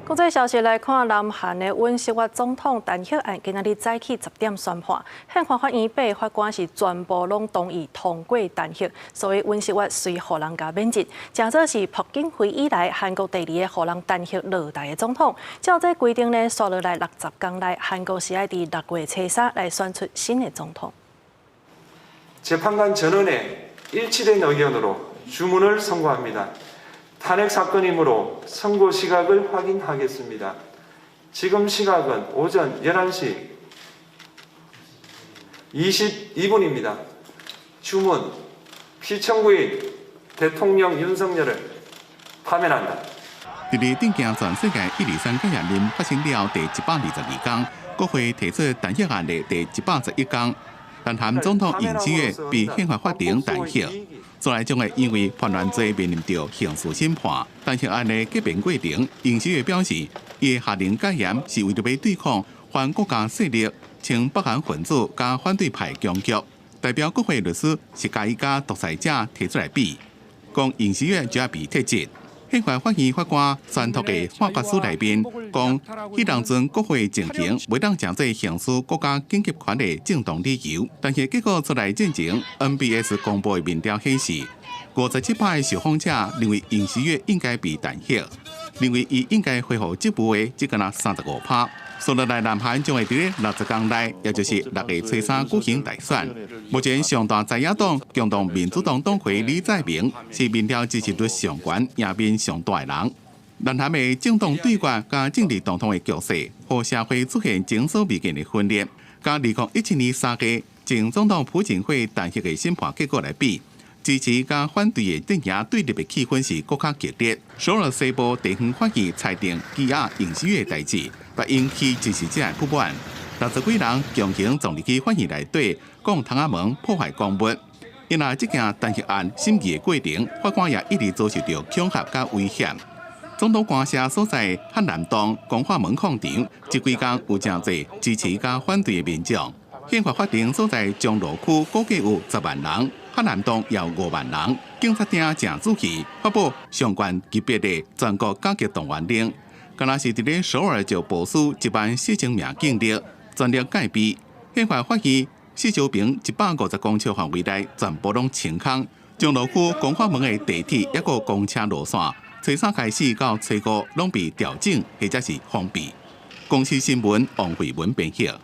國際消息來看，南韓的尹錫悅總統彈劾案今仔日早起10點宣判，憲法法院八个法官是全部攏同意通過彈劾，所以尹錫悅隨予人共免職，成做是朴槿惠以來韓國第二個予人彈劾落台的總統。照這規定呢，紲落來60天內，韓國是愛佇6月初3來選出新的總統。 재판관 전원의 일치된 의견으로 주문을 선고합니다. 탄핵 사건이므로 선고 시각을 확인하겠습니다. 지금 시각은 오전 11시 22분입니다. 주문 피청구인 대통령 윤석열을 파면한다. 佇咧震驚全世界一二三解嚴面發生了第122工，國會提出彈劾案的第111工，南韓總統尹錫悅被憲法法庭彈劾。再來將會因為叛亂罪面臨著刑事審判。彈劾案的結辯過程，尹錫悅表示，伊下令戒嚴是為著欲對抗反國家勢力，稱北韓分子佮反對派攻擊。代表國會律師是共伊佮獨裁者提出來比，講尹錫悅就欲被撤職。憲法法院法官宣讀的判決書內面講，彼當陣國會情形袂當成做行使國家緊急權的正當理由。但是結果出來進前，NBS 公布的民調顯示，57%的受訪者認為尹錫悅應該被彈劾，認為伊應該恢復職務的只干焦35%。紲落來，南韓將會佇咧60工內，也就是6月初3舉行大選。目前上大在野黨共同民主黨黨魁李在明是民調支持率上懸、贏面上大的人。南韓的政黨對決佮政治總統的局勢，予社會出現前所未見的分裂。佮2017年3月前總統朴槿惠彈劾的審判結果來比，支持佮反對的陣營對立的氣氛是閣較激烈。首爾西部地方法院裁定羈押尹錫悅的代誌，卻引起支持者的不滿。60幾人強行撞入去法院內底，講窗仔門破壞公物。因為這件彈劾案審議的過程，法官也一直遭受著恐嚇佮威脅。總統官舍所在漢南洞光化門廣場，這幾工有誠濟支持佮反對的民眾。憲法法庭所在鍾樓區估計有10萬人，漢南洞也有5萬人。警察廳誠仔細發布上懸級別的全國緊急動員令，敢若是佇咧首爾就部署1萬4千名警力，全力戒備。憲法法院四周邊150公尺範圍內全部攏清空。鍾樓區光化門的地鐵抑閣公車路線，初三開始到初五攏被調整或者是封閉。公視新聞王慧文編譯。